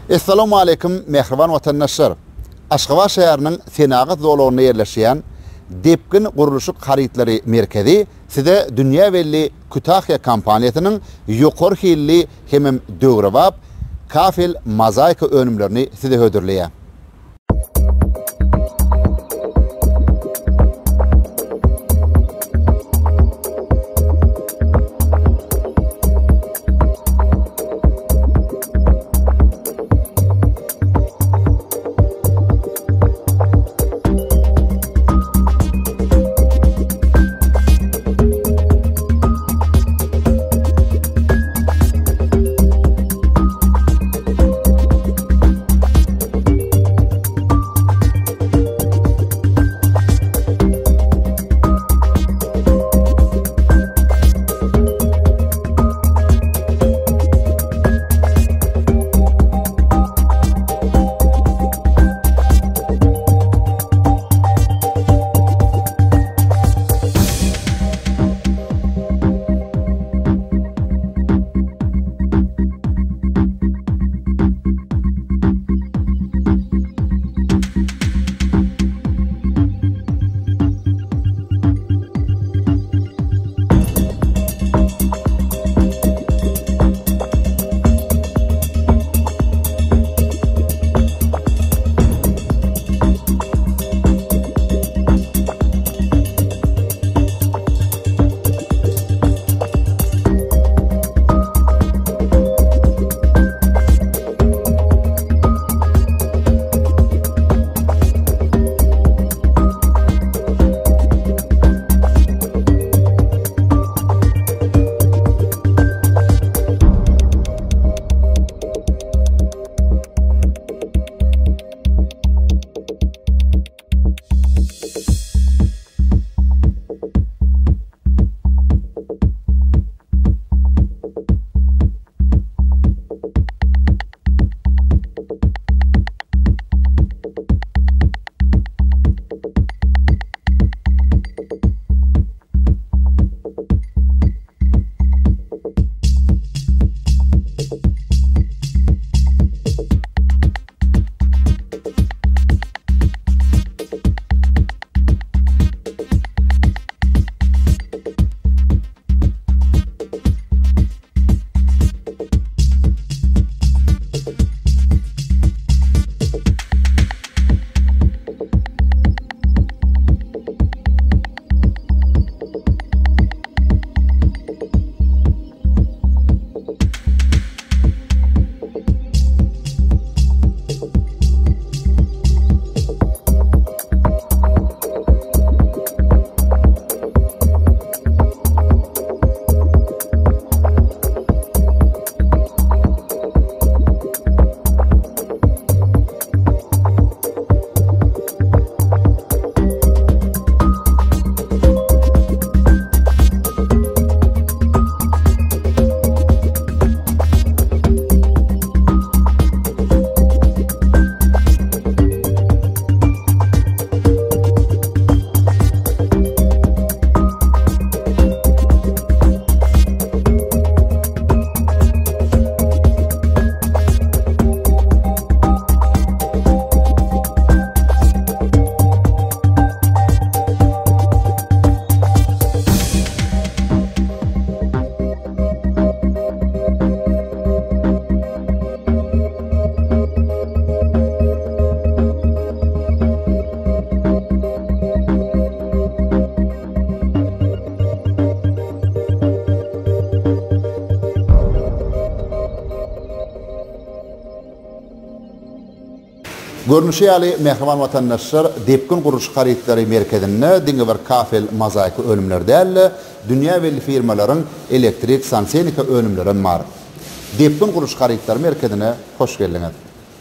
Essalawmaleýkim mähriban watandaşlar! Aşgabat şäheriniň senagat zolagynda ýerleşýän Depgin gurluşyk harytlary merkezi size dünýä belli Kütahýa kompaniýasynyň ýokary hilli hemem döwrebap kafel mozaika önümlerini size hödürleýär. Görnüşi ýaly, mähriban watandaşlar, Depgin gurluşyk harytlary merkezinde diňe bir kafel, mozaika önümleri däl-de, dünýä belli firmalaryň elektrik, santehnika önümlerem bar. Depgin gurluşyk harytlary merkezine hoş geldiňiz!